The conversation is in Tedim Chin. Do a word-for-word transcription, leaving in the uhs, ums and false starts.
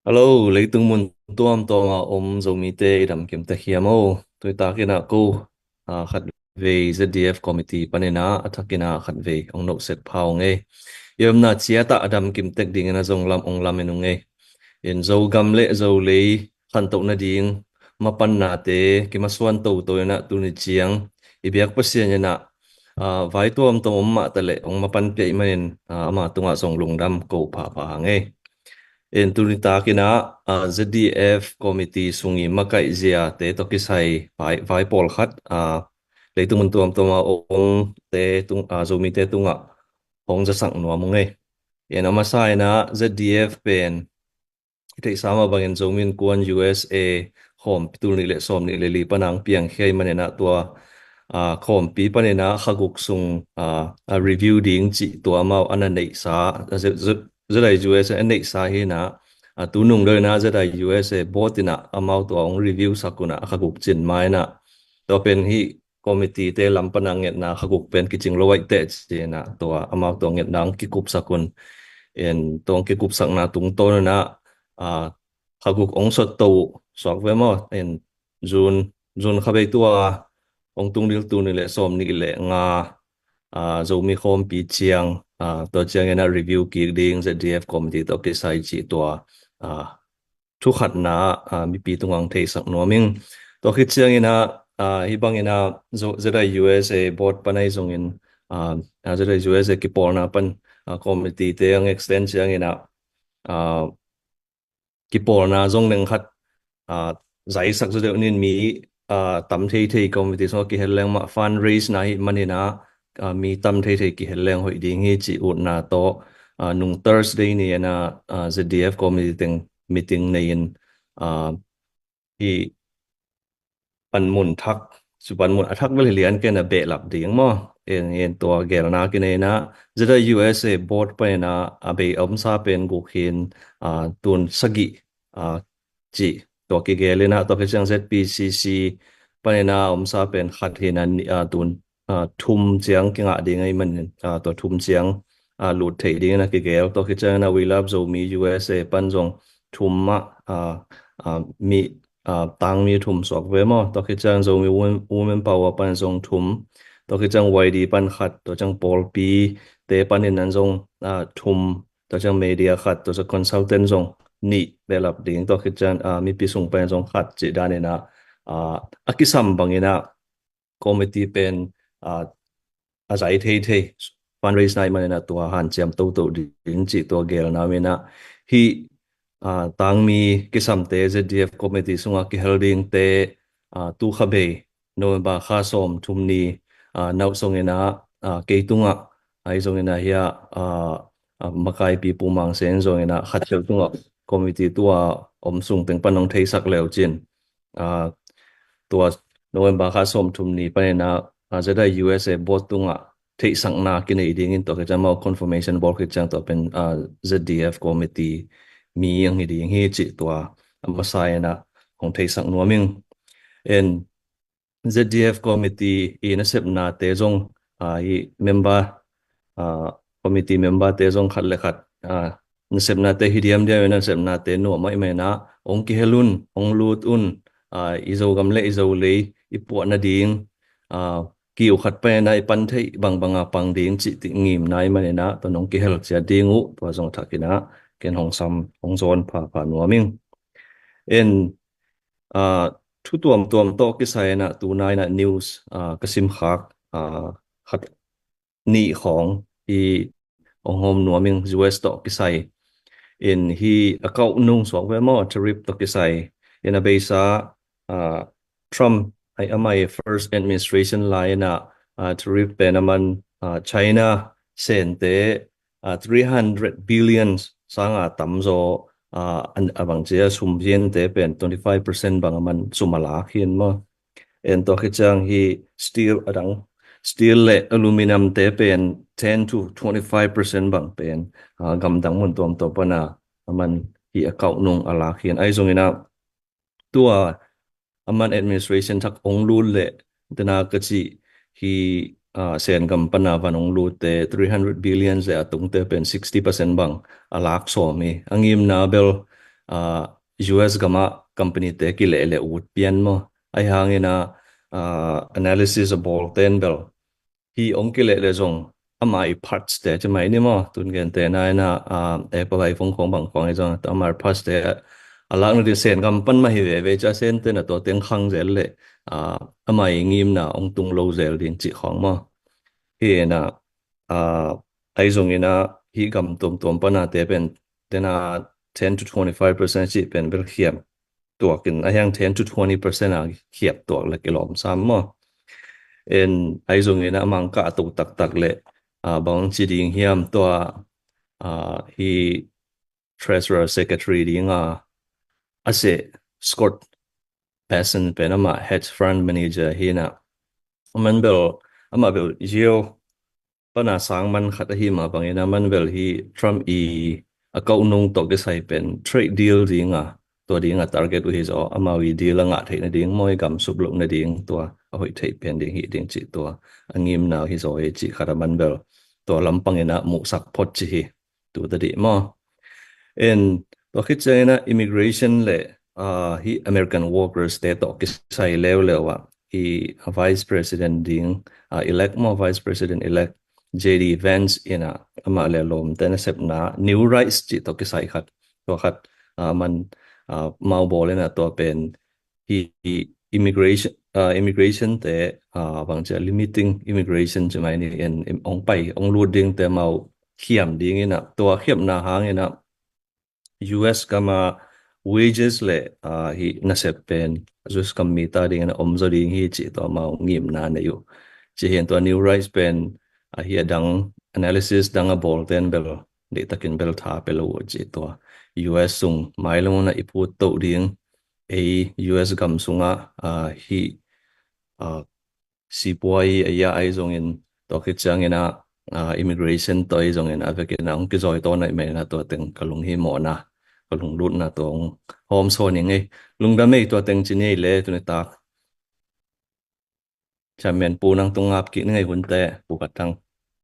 Hello, leitung mun tuamtuam a om Zomite i dam kim tek hiam aw? Tuni takin ah ko, ah, khatvei Z D F committee panin ah a thakin ah khatvei ong nopsep pha ung ei. I omna ciat ah a dam kim tek dingin ah zong lam ong lamen ung ei. In Zogam le Zolei khantoh nading mapannate kimasuan toto in ah tuni ciang i biak Pasian in ah, ah, vai tuamtuam om mah ta leh ong mapan pia i manin, ah, ama tungah zong lungdam ko phapha hang ei. In tuni takin ah, ah, Z D F committee sung i makaih ziate tawh kisai vai, vai pawlkhat, ah, leitung mun tuamtuam a omte tung, ah, Zomite tungah hong zasak nuam ung ei. In a masa in ah Z D F pen i theihsa mah bangin Zomi Innkuan U S A khawmpi tul nih le sawm nih le li pan a ong piangkhia i manin ah tua, ah, khawmpi panin ah kha guk sung, ah, a review ding cih tua amau a na neihsa, ah, Z-, Z-, Z I U S A a neihsa hi in ah, ah, tu nung deuh in ah Z I U S A board in ah amau tua ong review sak un ah kha guk cin ma in ah tua pen hih committee te lam pan a ngetna kha guk pen kicing lo aih teh ci in ah tua amau tua ngetna ong kikupsak un. In tua ong kikupsakna tungtawn in ah, ah, kha guk ong sot to uh suak ve maw? In June, June kha bei tua ong tung ding tul nih le sawm nih le nga, ah, Zomi khawmpi ciang, ah, tua ciangin ah review kik ding Z D F committee tawh kisai cih tua, ah, thu khatna, ah, mipi tungah ong theisak nuam ing. Tua khit ciangin ah, ah, hih bangin ah Zo-, Z I U S A board pan ahi zongin, ah, ah, Z I U S A kipawlna pan, ah, committee te ong extend ciangin ah, ah, kipawlna zong neng khat, ah, zaisak zaw deuh nin mi, ah, tam theithei committee sungah kihel leng mah fundraise na hih manin ah, ah, mi tam theithei kihel leng hoih ding hi cih utna tawh, ah, nung Thursday ni in ah, ah, Z D F committee teng meeting nei in, ah, hih panmun thak, cu panmun a thak bel hi lian ken a behlap ding maw? En, en tua gelna kinei in ah Z I U S A board panin ah a bei a omsa pen guk hi in, ah, tun sagih, ah, cih tua kigel in ah tua khit ciang Z P C C panin ah a omsa pen khat hi in ah ni-, ah, tun, ah, thum ciang kingah ding ahih manin, ah, tua thum ciang, ah, lut theih dingin a kigel. Tua khit ciangin ah We Love Zomi U S A pan zong thum mah, ah, ah, mi, ah, tangmi thum suak ve maw? Tua khit ciang Zomi Women, Women Power pan zong thum. Tua khit ciang Y D pan khat, tua ciang pawlpi te panin ah zong, ah, thum. Tua ciang media khat, tua ciang consultant zong nih behlap ding. Tua khit ciang, ah, mipi sung pan zong khat cih danin ah, ah, a kisam bangin ah committee pen, ah, a zai theithei fundraise na hih manin ah tua hanciam toto ding cih tua gelna om in ah hih, ah, tangmi kisamte Z D F committee sungah kihel dingte, ah, tu kha bei November kha sawm thum ni, ah, nauh zongin ah, ah, kei tungah ahi zongin ah hih ah, ah, ah, makaipi Pu Mang Sen zongin ah khat khel tungah committee tua om sung teng pan ong theisak leu cin, ah, tua November kha sawm thum ni panin ah, ah, Z I U S A board tungah theihsakna kinei dingin tua khit ciang amau confirmation bawl khit ciang tua pen, ah, Z D F committee mi ong hi ding hi cih tua a masa in ah hong theisak nuam ing. En Z D F committee i nasepnate zong, ah, i member, ah, committee member te zong khat le khat, ah, nasepnate hi diamdiam in nasepnate nuam ahih manin ah ong kihel un, ong lut un, ah, i Zogam le i Zolei i puah nading, ah, kiu khat pen ah i pan theih bangbang a pang ding cih tih ngimna ahih manin ah tua ong kihel ciat ding uh tua zong thakin ah ken hong sam, hong zawn phapha nuam ing. En, ah, thu tuamtuam tawh kisai in ah tunai in ah news, ah, ka simkhak, ah, khat nih khawng i ong hawm nuam ing. U S tawh kisai in hih a kauh nung suak ve maw, tariff tawh kisai in a beisa, ah, Trump ai amai first administration lai in ah, ah, tariff pen aman, ah, China sente, ah, three hundred billion sanga tamzaw, ah, an, a bang cia sum hiante pen twenty five percent bang aman sum a lak hi in maw. En tua khit ciang hih steel a dang, steel le aluminium te pen ten to twenty five percent bang pen, ah, gamdang mun tuamtuam pan ah aman hih a kauh nung a lak hi in. Ahi zongin ah tua aman administration thak ong lut le tena ka cih hih, ah, Sen gam pan a van ong lut te three hundred billion le a tungte pen sixty percent bang a lak sawm hi. A ngimna bel, ah, U S gama company te kileh le ut pian maw. Ahi hangin a, ah, analysis a bawl ten bel hi ong kileh le zong ama i parts te ci mai ni maw. Tun gen te na ina, ah, Apple iPhone khong bang khong i zong ama i parts te a lakna ding Sen gam pan mah hi veve ci a Sen te na tua teng khang zel le, ah, ama i ngimna ong tung lo zel ding ci khong maw. Hi ina, ah, ahi zongin a hi gam tuamtuam pana te pen tena ten to twenty five percent ci pen bel khiam tuakin a hiang ten to twenty percent a khiap tuak le kilawm sam maw. En ahi zongin a mangkah a to taktak le, ah, bang ci ding hiam tua, ah, hi Treasurer Secretary dinga a se Scott Bessent pen ama hedge fund manager hi na. Aman bel, ama bel Yale pana sang man khat ahi mah bangin a man bel hi Trump i a kau nung tawh kisai pen trade deal dinga, tua dinga target uh hi zaw, amau i deal a ngah theih nading maw i gam sup loh nading tua a hoih theih pen ding hi ding ci tua a ngimna uh hi zaw hi ci khat a man bel tua lampangin a muhsak phot ci hi. Tu ta dih maw. En tua khit ciangin a immigration le, ah, hi American workers te tawh kisai leuleu ah hi Vice President ding, ah, elect maw, Vice President elect J D Vance ina ama le lawmte nasepna New Rights ci tawh kisai khat, tua khat, ah, man, ah, mau bawl ina tua pen hi immigration, ah, immigration te, ah, bang ci a limiting immigration ci mai ni en, em, ong pai, ong lut ding te mau khiam ding ina, tua khiamna hang ina U S gama wages le, ah, hi nasep pen U S gam mi ta ding ina om zaw ding hi ci tua mau ngimna nei uh. Ci hi en tua New Rights pen, ah, hi a dang analysis dang a bawl ten bel deihtakin bel tha pe lo uh ci tua U S sung mai lo na i phut to ding ei U S gam sunga, ah, hi, ah, sipuai a ia ahi zongin tua khit ciangin a, ah, immigration tua ahi zongin a vekin a ong kizoi tawn a i mai na tua teng ka lung hi mawna, ka lung lutna tua ong hawm sawn ing ei. Lungdam ei tua teng ci ni ei le tuni tak. Chairman Pu nang tung ngap kik ni ngei hunte, Pu Khat Thang.